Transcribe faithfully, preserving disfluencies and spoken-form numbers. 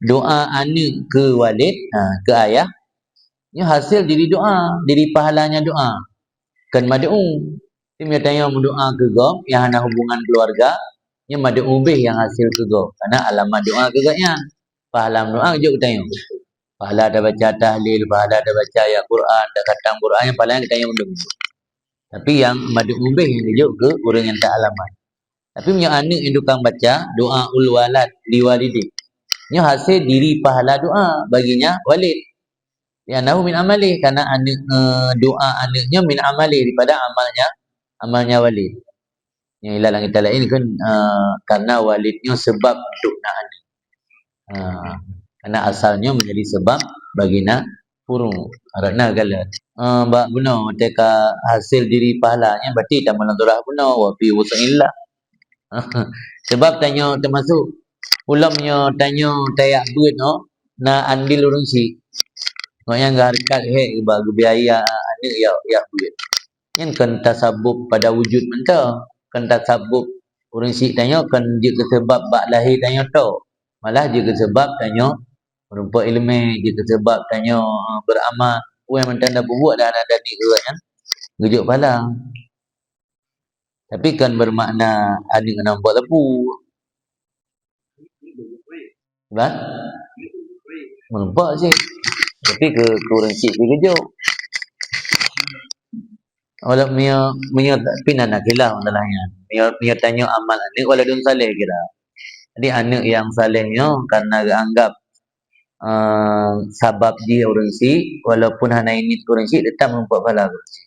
Doa aneuëk keu walid, ha, keu ayah, nyoe hasil diri doa, diri pahalanya doa. Kon mad'u. Tapi meunyoe tanyoe meudoa keu gob nyang hana hubungan keuluwarga, nyoe mad'u beh nyang hasil keu gob. Karena alamat doa keu gobnyan. Pahala meudoa jok keu tanyoe. Pahala tabaca tahlil, pahala tabaca ayat Quran, takhatam Quran, nyang pahala nyan keu tanyoe mandum. Tapi nyang mad'u beh nyang jok keu ureuëng nyang taalamat. Tapi meunyoe aneuëk nyang tukang baca, doa ul walad li walidih, nyoe hasil diri pahala doa baginya walid. Li'annahu min amalih, karena aneuëk, eh, doa aneuëk nyoe min amalih, daripada amalnya, amalnya walid. Nyang ilah lam kitab laén kan, eh, karena walid nyoe sebab untuk na aneuëk. Ha, karena asalnya menjadi sebab bagi na furu. Karena galat. Eh, bak bunoe teuka hasil diri pahala nyan berarti tameulang surah bunoe, wa fi wus'illah. Sebab tanyoe termasuk ulôn nyoe tanyoe tayak beuet nyoe na andil ureuëng syik. Ngon nyang geuhareukat hék bak geubiaya aneuëk yak, yak beuet. Nyan kon tasabub pada wujud mantong, kon tasabub ureuëng syik tanyoe kon jeuet keu sebab bak lahé tanyoe tok. Malah jeuet keu sebab tanyoe meurumpok ileumé, jeuet keu sebab tanyoe, eh, beuramal. Weh mantong tapeubuet dan ada ni geuh nyan geujok pahala. Tapi kon bermakna aneuëk ngon bak lepu. Bah? Meurumpok cit. Tapi keu, keu ureuëng syik jih geujok. Walau meunyoe, meunyoe tapi na, na khilaf masalah nyan. Meunyoe, meunyoe tanyoe amal aneuëk waladun saleh kira. Jadi aneuëk nyang saleh nyoe karena geuanggap, eh, sabab jih ureuëng syik, walaupun hana ingat ureuëng syik, tetap meurumpok pahala ureuëng syik.